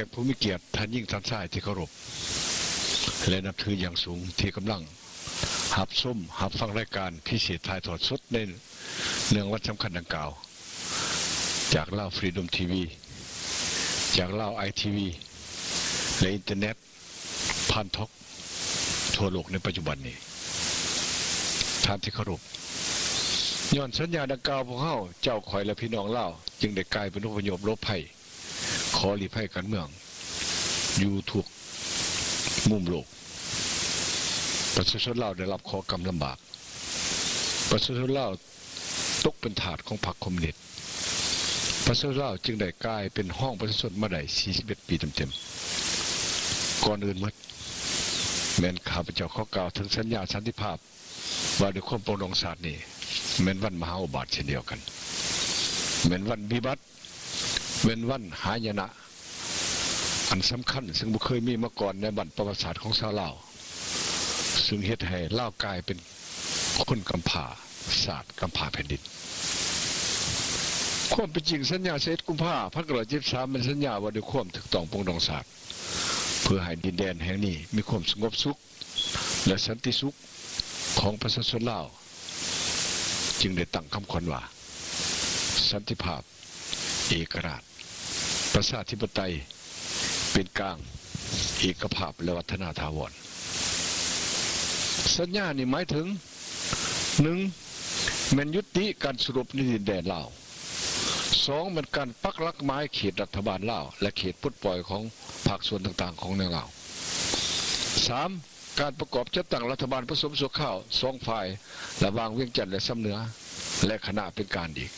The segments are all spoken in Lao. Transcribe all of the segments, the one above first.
ກຜູ້ມີກຽດ, ທ່ານຍິງ, ທ່ານຊາຍທີ່ເຄົາລົບ ແລະ ນັບຖືຢ່າງສູງ ທີ່ກຳລັງຮັບຊົມ, ຮັບຟັງລາຍການພິເສດຖ່າຍທອດສົດໃນເນື່ອງວັນສຳຄັນດັ່ງກ່າວ ຈາກລາວຟຣີດອມທີວີ, ຈາກລາວໄອທີວີ ແລະ ອິນເຕີເນັດ ຜ່ານທອກທົ່ວໂລກໃນປັດຈຸບັນນີ້. ທ່ານທີ່ເຄົາລົບ, ຍ້ອນສັນຍາດັ່ງກ່າວ ພວກເຮົາ, ເຈົ້າ, ຂ້ອຍ ແລະ ພີ່ນ້ອງລາວ ຈຶ່ງໄດ້ກາຍເປັນອົບພະຍົບຫຼົບໄພ, ຂໍລີ້ໄພການເມືອງຢູ່ທຸກມຸມໂລກ. ປະຊາຊົນລາວໄດ້ຮັບເຄາະກຳລຳບາກ. ປະຊາຊົນລາວຕົກເປັນທາດຂອງພັກຄອມມູນິດ. ປະຊາຊົນລາວຈຶ່ງໄດ້ກາຍເປັນຮອງປະຊາຊົນມາໄດ້ສີ່ສິບເອັດປີເຕັມໆ. ກ່ອນອື່ນໝົດ, ແມ່ນຂ້າພະເຈົ້າຂໍກ່າວເຖິງສັນຍາສັນຕິພາບ ວ່າດ້ວຍຄວາມປອງດອງຊາດນີ້ ແມ່ນວັນມະຫາອຸບາດເຊັ່ນດຽວກັນ, ແມ່ນວັນວິບັດ, ແມ່ນວັນຫາຍະນະອັນສຳຄັນ ເຊິ່ງບໍ່ເຄີຍມີມາກ່ອນໃນບັນປະຫວັດສາດຂອງຊາວລາວ, ເຊິ່ງເຮັດໃຫ້ລາວກາຍເປັນຄົນກຳພ້າຊາດ, ກຳພ້າແຜ່ນດິນ. ຄວາມເປັນຈິງ, ສັນຍາຊາວເອັດກຸມພາ ພັນເກົ້າຮ້ອຍເຈັດສິບສາມ ແມ່ນສັນຍາວ່າດ້ວຍຄວາມຖືກຕ້ອງປອງດອງຊາດ, ເພື່ອໃຫ້ດິນແດນແຫ່ງນີ້ມີຄວາມສະຫງົບສຸກ ແລະ ສັນຕິສຸກຂອງປະຊາຊົນລາວ, ຈຶ່ງໄດ້ຕັ້ງຄຳຂວັນວ່າ ສັນຕິພາບ, ເອກະລາດ, ປະຊາທິປະໄຕ, ເປັນກາງ, ເອກະພາບ ແລະ ວັດທະນາຖາວອນ. ສັນຍານີ້ໝາຍເຖິງ ໜຶ່ງ ແມ່ນຍຸຕິການສູ້ລົບໃນດິນແດນລາວ, ສອງ ແມ່ນການປັກຫຼັກໝາຍເຂດລັດຖະບານລາວ ແລະ ເຂດປົດປ່ອຍຂອງພາກສ່ວນຕ່າງໆຂອງໃນລາວ, ສາມ ການປະກອບຈັດຕັ້ງລັດຖະບານປະສົມຊົ່ວຄາວສອງຝ່າຍ ລະຫວ່າງວຽງຈັນ ແລະ ຊຳເໜືອ ແລະ ຄະນະເປັນການອີກ,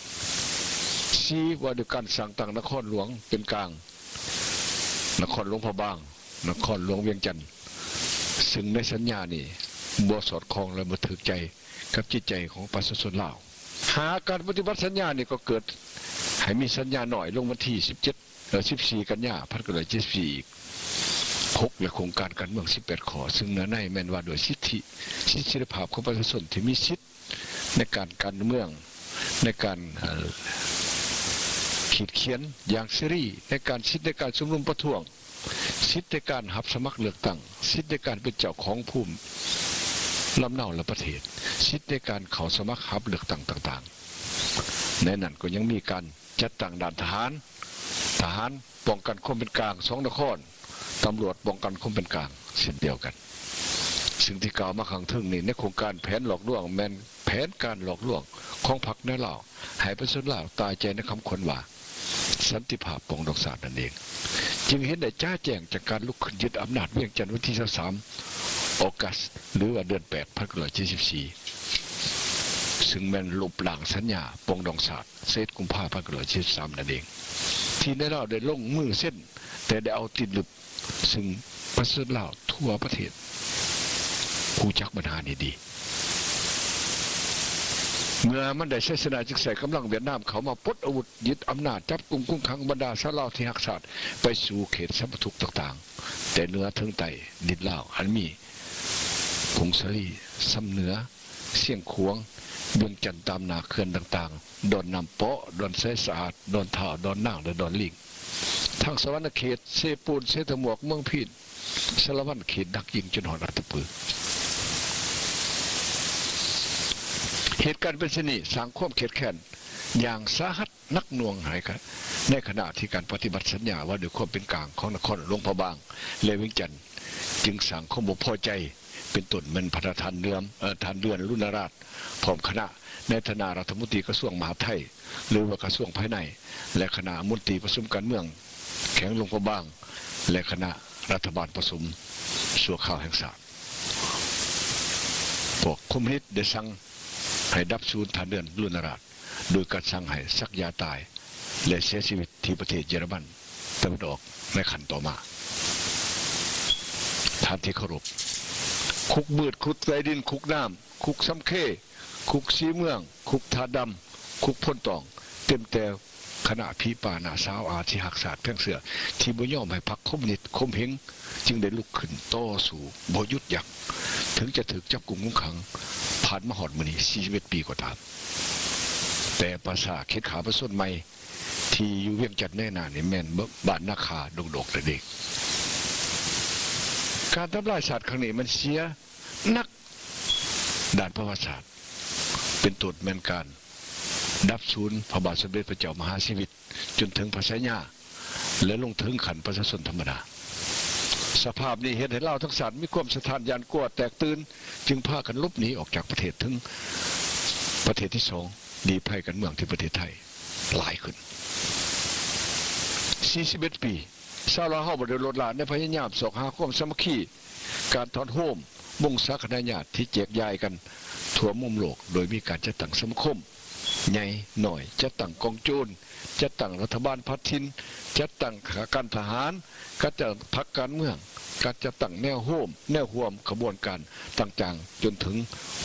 ສີ່ ວ່າດ້ວຍການສ້າງຕັ້ງນະຄອນຫຼວງເປັນກາງ, ນະຄອນຫຼວງພະບາງ, ນະຄອນຫຼວງວຽງຈັນ, ເຊິ່ງໃນສັນຍານີ້ບໍ່ສອດຄ່ອງ ແລະ ບໍ່ຖືກໃຈກັບຈິດໃຈຂອງປະຊາຊົນລາວ. ຫ້າ ການປະຕິບັດສັນຍານີ້ກໍເກີດໃຫ້ມີສັນຍານ້ອຍລົງວັນທີສິບເຈັດ ເອີ ສິບສີ່ ກັນຍາ ພັນເກົ້າຮ້ອຍເຈັດສິບສີ່ ອີກ ຫົກ ແລະ ໂຄງການການເມືອງ ສິບແປດ ຂໍ້, ເຊິ່ງເນື້ອໃນແມ່ນວ່າດ້ວຍສິດທິ ສິດເສລີພາບຂອງປະຊາຊົນທີ່ມີສິດໃນການ ການເມືອງ, ໃນການ ເອີ ຂີດຂຽນຢ່າງເສລີ, ໃນການ ສິດໃນການຊຸມນຸມປະທ້ວງ, ສິດໃນການຮັບສະໝັກເລືອກຕັ້ງ, ສິດໃນການເປັນເຈົ້າຂອງພູມລຳເນົາ ແລະ ປະເທດ, ສິດໃນການເຂົ້າສະໝັກຮັບເລືອກຕັ້ງຕ່າງໆ. ໃນນັ້ນກໍຍັງມີການຈັດຕັ້ງດ້ານທະຫານ, ທະຫານປ້ອງກັນຄວາມເປັນກາງສອງນະຄອນ, ຕຳຫຼວດປ້ອງກັນຄວາມເປັນກາງເຊັ່ນດຽວກັນ. ເຊິ່ງທີ່ກ່າວມາຂ້າງເທິງນີ້ ໃນໂຄງການແຜນຫຼອກລວງ ແມ່ນແຜນການຫຼອກລວງຂອງພັກໃນລາວ ໃຫ້ປະຊາຊົນລາວຕາຍໃຈໃນຄຳຂວັນວ່າ ສັນຕິພາບປອງດອງຊາດນັ້ນເອງ, ຈຶ່ງເຫັນໄດ້ຈະແຈ້ງຈາກການລຸກຂຶ້ນຍຶດອຳນາດວຽງຈັນວັນທີຊາວສາມ ອອກັສ ຫຼືວ່າເດືອນແປດ ພັນເກົ້າຮ້ອຍເຈັດສິບສີ່ ເຊິ່ງແມ່ນລົບລ້າງສັນຍາປອງດອງຊາດ ຊາວເອັດ ກຸມພາ ພັນເກົ້າຮ້ອຍເຈັດສິບສາມ ນັ້ນເອງ ທີ່ໃນລາວໄດ້ລົງມືເຊັນ ແຕ່ໄດ້ເອົາຕີນລຶບ ເຊິ່ງປະຊາຊົນລາວທົ່ວປະເທດຮູ້ຈັກບັນຫານີ້ດີ. ເມື່ອມັນໄດ້ໄຊຊະນະ ຈຶ່ງໃຊ້ກຳລັງຫວຽດນາມເຂົ້າມາປົດອາວຸດ, ຍຶດອຳນາດ, ຈັບກຸມຄຸມຂັງບັນດາຊາວລາວທີ່ຮັກຊາດໄປສູ່ເຂດສຳປະທຸກຕ່າງໆ ແຕ່ເໜືອເຖິງໃຕ້ດິນລາວ ອັນມີຜົ້ງສາລີ, ຊຳເໜືອ, ຊຽງຂວາງ, ວຽງຈັນ ຕາມໜ້າເຂື່ອນຕ່າງໆ, ດອນນ້ຳເປາະ, ດອນໄຊສະອາດ, ດອນທ້າວ, ດອນນາງ ແລະ ດອນລີງ, ທັງສະຫວັນນະເຂດ, ເຊໂປນ, ເຊຕະໝວກ, ເມືອງພີນ, ສາລະວັນ, ເຂດດັກຍິງຈົນຮອດອັດຕະປື. ເຫດການເປັນເຊັ່ນນີ້ ສ້າງຄວາມຄຽດແຄ້ນຢ່າງສາຫັດໜັກໜ່ວງໃຫ້ ໃນຂະນະທີ່ການປະຕິບັດສັນຍາວ່າດ້ວຍຄວາມເປັນກາງຂອງນະຄອນຫຼວງພະບາງ ແລະ ວຽງຈັນ ຈຶ່ງສ້າງຄວາມບໍ່ພໍໃຈ ເປັນຕົ້ນແມ່ນພະນະທ່ານເດືອນ ເອີ ທ່ານເດືອນ ລຸນນະລາດ ພ້ອມຄະນະ ໃນຖານະລັດຖະມົນຕີກະຊວງມະຫາດໄທ ຫຼືວ່າກະຊວງພາຍໃນ ແລະ ຄະນະມົນຕີປະຊຸມການເມືອງແຂວງຫຼວງພະບາງ ແລະ ຄະນະລັດຖະບານປະຊຸມຊົ່ວຄາວແຫ່ງຊາດ. ພວກຄອມມູນິດໄດ້ສັ່ງໃຫ້ດັບສູນທ່ານເດືອນ ລຸນນະລາດ ໂດຍການສັ່ງໃຫ້ສັກຢາຕາຍ ແລະ ເສຍຊີວິດທີ່ປະເທດເຢຍລະມັນຕາເວັນອອກໃນຂັ້ນຕໍ່ມາ. ທ່ານທີ່ເຄົາລົບ, ຄຸກມືດ, ຄຸກໃຕ້ດິນ, ຄຸກນ້ຳ, ຄຸກສຳເຄ, ຄຸກສີເມືອງ, ຄຸກທາດດຳ, ຄຸກໂພນຕອງ ເຕັມແຕ່ຄະນະຜີປ່າໜ້າສາວອາທີ່ຮັກຊາດແພງເຊື້ອ ທີ່ບໍ່ຍອມໃຫ້ພັກຄອມມູນິດຂົ່ມເຫງ ຈຶ່ງໄດ້ລຸກຂຶ້ນຕໍ່ສູ້ບໍ່ຢຸດຢັ້ງ ເຖິງຈະຖືກຈັບກຸມຄຸມຂັງ ຜ່ານມາຮອດມື້ນີ້ ສີ່ສິບເອັດ ປີກໍຕາມ. ແຕ່ປະຊາເຂດຂ້າປະຊາຊົນໃໝ່ ທີ່ ທີ່ຢູ່ວຽງຈັນໃນໜ້ານີ້ແມ່ນບ້ານນາຄາດົງດອກນັ້ນເອງ. ການທຳລາຍຊາດຄັ້ງນີ້ມັນເສຍໜັກດ້ານປະຫວັດສາດ ເປັນຕົ້ນແມ່ນການດັບສູນພະບາດສົມເດັດພະເຈົ້າມະຫາຊີວິດ ຈົນເຖິງພະຊາຍາ ແລະ ລົງເຖິງຂັ້ນປະຊາຊົນທຳມະດາ. ສະພາບນີ້ເຮັດໃຫ້ລາວທັງຊາດມີຄວາມສະທ້ານຢ້ານກົວແຕກຕື່ນ, ຈຶ່ງພາກັນຫຼົບໜີອອກຈາກປະເທດເຖິງປະເທດທີສອງ ລີ້ໄພການເມືອງທີ່ປະເທດໄທຫຼາຍຂຶ້ນ. ສີ່ສິບເອັດປີ ຊາວລາວເຮົາບໍ່ໄດ້ລົດລະໃນພະຍາຍາມຊອກຫາຄວາມສາມັກຄີ, ການທອດໂຮມວົງສາຄະນະຍາດທີ່ແຈກຢາຍກັນທົ່ວມຸມໂລກ ໂດຍມີການຈັດຕັ້ງສະມາຄົມ ໃຫຍ່ນ້ອຍ, ຈັດຕັ້ງກອງໂຈນ, ຈັດຕັ້ງລັດຖະບານພັດຖິ່ນ, ຈັດຕັ້ງຂ້າການທະຫານ, ຈັດຕັ້ງພັກການເມືອງ, ຈັດຕັ້ງແນວໂຮມ ແນວຮ່ວມຂະບວນການຕ່າງໆ ຈົນເຖິງ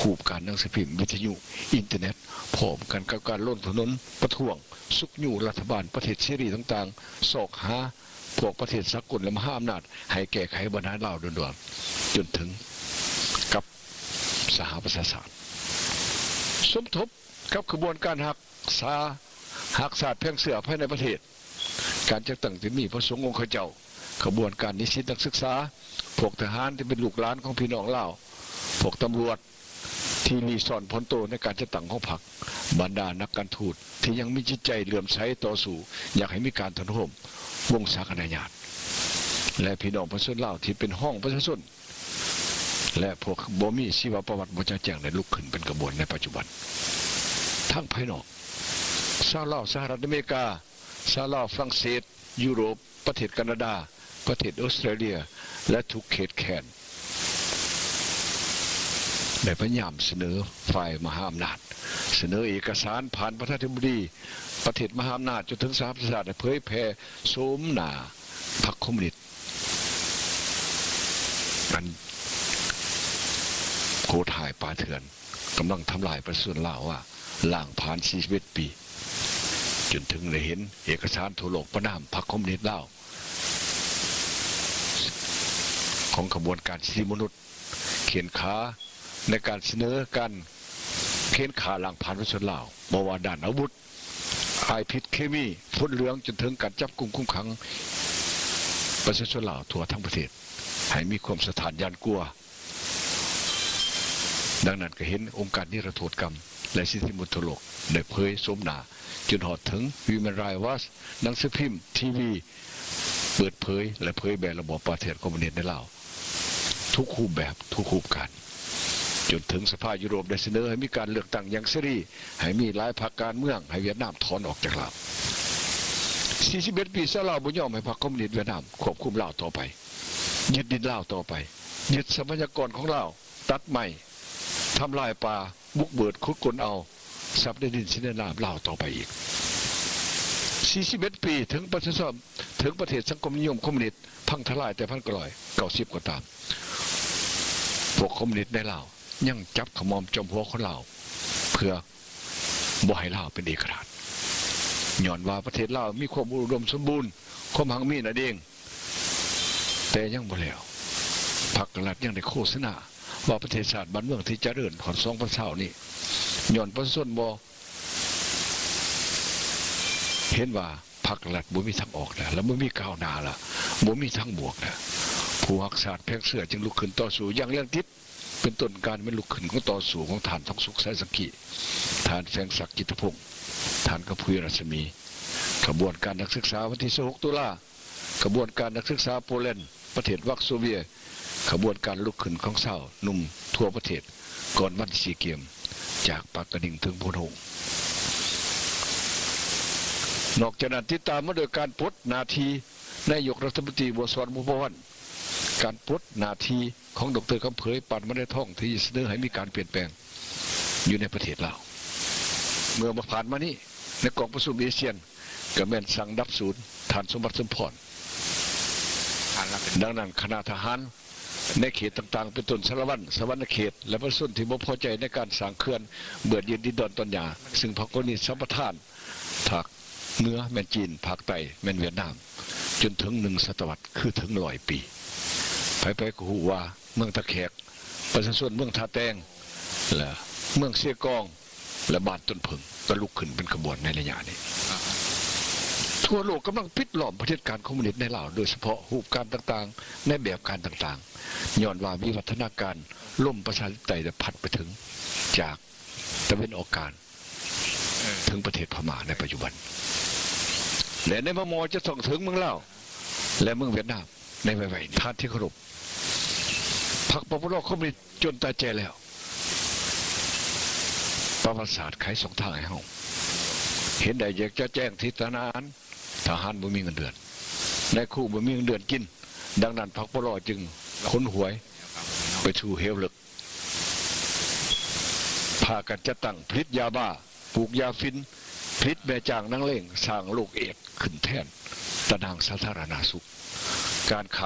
ຮູບການໜັງສືພິມ, ວິທະຍຸ, ອິນເຕີເນັດ, ພ້ອມກັນກັບການລົງຖະໜົນປະທ້ວງ, ຊຸກຍູ້ລັດຖະບານປະເທດເສລີຕ່າງໆ, ຊອກຫາ ພວກປະເທດສາກົນ ແລະ ມະຫາອຳນາດໃຫ້ແກ້ໄຂບັນຫາລາວດ່ວນໆ ຈົນເຖິງກັບສະຫະປະຊາຊາດ. ສົມທົບກັບຂະບວນການຮັກສາ ຮັກຊາດແພງເຊື້ອພາຍໃນປະເທດ, ການຈັດຕັ້ງທີ່ມີພະສົງອົງຄະເຈົ້າ, ຂະບວນການນິສິດນັກສຶກສາ, ພວກທະຫານທີ່ເປັນລູກຫຼານຂອງພີ່ນ້ອງລາວ, ພວກຕຳຫຼວດ ທີ່ລີ້ຊ່ອນຜ່ອນໂຕໃນການຈັດຕັ້ງຂອງພັກ, ບັນດານັກການທູດທີ່ຍັງມີຈິດໃຈເຫຼື້ອມໃສຕໍ່ສູ້ ຢາກໃຫ້ມີການຖອດໂຮມວົງສາຄະນະຍາດ ແລະ ພີ່ນ້ອງປະຊາຊົນລາວທີ່ເປັນຮອງປະຊາຊົນ ແລະ ພວກບໍ່ມີຊີວະປະຫວັດບໍ່ຈະແຈ້ງ ໄດ້ລຸກຂຶ້ນເປັນຂະບວນໃນປັດຈຸບັນ. ທາງພາຍນອກ, ຊາວລາວສະຫະລັດອາເມລິກາ, ຊາວລາວຝຣັ່ງເສດ, ຢູໂຣບ, ປະເທດການາດາ, ປະເທດອົດສະຕຣາເລຍ ແລະ ທຸກເຂດແຄນ ໄດ້ພະຍາຍາມສະເໜີຝ່າຍມະຫາອຳນາດ, ສະເໜີເອກະສານຜ່ານປະທານາທິບໍດີປະເທດມະຫາອຳນາດ ຈົນເຖິງສະຫະປະຊາຊາດ ໃຫ້ເຜີຍແຜ່ໂສມໜ້າພັກຄອມມູນິດ ອັນໂຫດຮ້າຍປ່າເຖື່ອນ ກຳລັງທຳລາຍປະຊາຊົນລາວວ່າ ລ້າງຜານສີ່ສິບເອັດປີ ຈົນເຖິງໄດ້ເຫັນເອກະສານທົ່ວໂລກປະນາມພັກຄອມມູນິດລາວ ຂອງຂະບວນການສິດທິມະນຸດ ເຂນຂາໃນການສະເໜີການເຂນຂ້າລ້າງຜານປະຊາຊົນລາວ ບໍ່ວ່າດ້ານອາວຸດ, ອາຍພິດເຄມີ, ຝຸ່ນເຫຼືອງ, ຈົນເຖິງການຈັບກຸມຄຸມຂັງປະຊາຊົນລາວທົ່ວທັງປະເທດ ໃຫ້ມີຄວາມສະທ້ານຢ້ານກົວ. ດັ່ງນັ້ນກໍເຫັນອົງການນິລະໂທດກຳ ແລະ ສິດທິມະນຸດທົ່ວໂລກໄດ້ເຜີຍໂສມໜ້າ ຈົນຮອດເຖິງ Human Rights Watch, ໜັງສືພິມ, ທີວີ ເປີດເຜີຍ ແລະ ເຜີຍແຜ່ລະບອບປາເຖື່ອນຄອມມູນິດໃນລາວ ທຸກຮູບແບບ, ທຸກຮູບການ, ຈົນເຖິງສະພາຢູໂຣບໄດ້ສະເໜີໃຫ້ມີການເລືອກຕັ້ງຢ່າງເສລີ, ໃຫ້ມີຫຼາຍພັກການເມືອງ, ໃຫ້ຫວຽດນາມຖອນອອກຈາກລາວ. ສີ່ສິບເອັດປີ ຊາວລາວບໍ່ຍອມໃຫ້ພັກຄອມມູນິດຫວຽດນາມຄວບຄຸມລາວຕໍ່ໄປ. ຍຶດດິນລາວຕໍ່ໄປ, ຍຶດຊັບພະຍາກອນຂອງລາວ, ຕັດໄມ້, ທຳລາຍປ່າ, ບຸກເບີດຂຸດຄົ້ນເອົາຊັບໃນດິນແດນລາວຕໍ່ໄປອີກ. ສີ່ສິບເອັດປີ ເຖິງປະຊາຊົນ, ເຖິງປະເທດສັງຄົມນິຍົມຄອມມູນິດພັງທະລາຍແຕ່ພັນເກົ້າຮ້ອຍເກົ້າສິບກໍຕາມ, ພວກຄອມມູນິດໃນລາວຍັງຈັບຂະໝໍ້ມຈອມຫົວຄົນລາວ ເພື່ອ ບໍ່ໃຫ້ລາວເປັນເອກະລາດ, ຍ້ອນວ່າປະເທດລາວມີຄວາມອຸດົມສົມບູນ, ຄວາມຮັ່ງມີນັ້ນເອງ. ແຕ່ຍັງບໍ່ແລ້ວ, ພັກລັດຍັງໄດ້ໂຄສະນາວ່າປະເທດຊາດບ້ານເມືອງທີ່ຈະເລີນຮອດສອງພັນຊາວນີ້ ຍ້ອນປະຊາຊົນບໍ່ເຫັນວ່າພັກລັດບໍ່ມີທາງອອກແລ້ວ, ແລະ ບໍ່ມີກ້າວໜ້າແລ້ວ, ບໍ່ມີທາງບວກແລ້ວ. ຜູ້ຮັກຊາດແພງເຊື້ອຈຶ່ງລຸກຂຶ້ນຕໍ່ສູ້ຢ່າງແຮງຕິດ. ເປັນຕົ້ນການແມ່ນລຸກຂຶ້ນຂອງຕໍ່ສູ້ຂອງທ່ານ ທອງສຸກ ສາຍສັງກີ, ທ່ານ ແສງສັກ ຈິດຕະພົງ, ທ່ານ ກຳພູ ລັດສະໝີ, ຂະບວນການນັກສຶກສາວັນທີຊາວຫົກຕຸລາ, ຂະບວນການນັກສຶກສາໂປແລນ, ປະເທດວັກໂຊເວຍ, ຂະບວນການລຸກຂຶ້ນຂອງຊາວໜຸ່ມທົ່ວປະເທດກ່ອນວັນຊີເກມຈາກປາກກະດິງເຖິງໂພນໂຮງ. ນອກຈາກນັ້ນ ຕິດຕາມມາດ້ວຍການປົດໜ້າທີ່ນາຍົກລັດຖະມົນຕີ ບົວສອນ ບົວພາວັນ, ການປົດໜ້າທີ່ ຂອງ ດຣ ຄຳເຜີຍ ປານມະໄນທອງ ທີ່ສະເໜີໃຫ້ມີການປ່ຽນແປງຢູ່ໃນປະເທດລາວ. ເມື່ອບໍ່ຜ່ານມານີ້ ໃນກອງປະຊຸມອາຊຽນ ກໍແມ່ນສັ່ງດັບສູນທ່ານ ສົມບັດ ສົມພອນ. ດັ່ງນັ້ນ ຄະນະທະຫານໃນເຂດຕ່າງໆ ເປັນຕົ້ນ ສາລະວັນ, ສະຫວັນນະເຂດ ແລະ ປະຊາຊົນທີ່ບໍ່ພໍໃຈໃນການສ້າງເຂື່ອນເບືອດເຢັນດິນດອນຕອນຫຍ້າ ຊຶ່ງພາກເກົາຫຼີສຳປະທານ ພາກເໜືອແມ່ນຈີນ, ພາກໃຕ້ແມ່ນຫວຽດນາມ, ຈົນເຖິງໜຶ່ງສະຕະວັດ ຄືເຖິງຮ້ອຍປີ. ໃຜໆກໍຮູ້ວ່າເມືອງທ່າແຂກ, ປະຊາຊົນເມືອງທ່າແຕງ ແລະ ເມືອງເຊກອງ ແລະ ບ້ານຕົ້ນເຜິ້ງ ກໍລຸກຂຶ້ນເປັນຂະບວນໃນໄລຍະນີ້. ທົ່ວໂລກກຳລັງປິດລ້ອມຜະເດັດການຄອມມູນິດໃນລາວ ໂດຍສະເພາະຮູບການຕ່າງໆ ໃນແບບການຕ່າງໆ ຍ້ອນວ່າວິວັດທະນາການລົມປະຊາທິປະໄຕໄດ້ພັດໄປເຖິງ ຈາກຕາເວັນອອກກາງ ເອີ ເຖິງປະເທດພະມ້າໃນປັດຈຸບັນ ແລະ ໃນມະມໍຈະຕ້ອງເຖິງເມືອງລາວ ແລະ ເມືອງຫວຽດນາມໃນໄວໆນີ້. ທ່ານທີ່ເຄົາລົບ, ພັກປະປະລ ຄອມມູນິດຈົນຕາແຈແລ້ວ. ປະຫວັດສາດໄຂສອງທາງໃຫ້ເຮົາເຫັນໄດ້ ຢາກຈະແຈ້ງທີ່ທະຫານ, ທະຫານບໍ່ມີເງິນເດືອນ, ນາຍຄູບໍ່ມີເງິນເດືອນກິນ, ດັ່ງນັ້ນ ພັກປະປະລ ຈຶ່ງຂົນຫວຍໄປສູ່ເຫວເລິກ. ພາກັນຈັດຕັ້ງຜະລິດຢາບ້າ, ປູກຢາຝິ່ນ, ຜະລິດແມ່ຈ້າງນັກເລງ, ສ້າງໂລກເອດສ໌ຂຶ້ນແທນຕາໜ່າງສາທາລະນະສຸກ. ການຄ້າ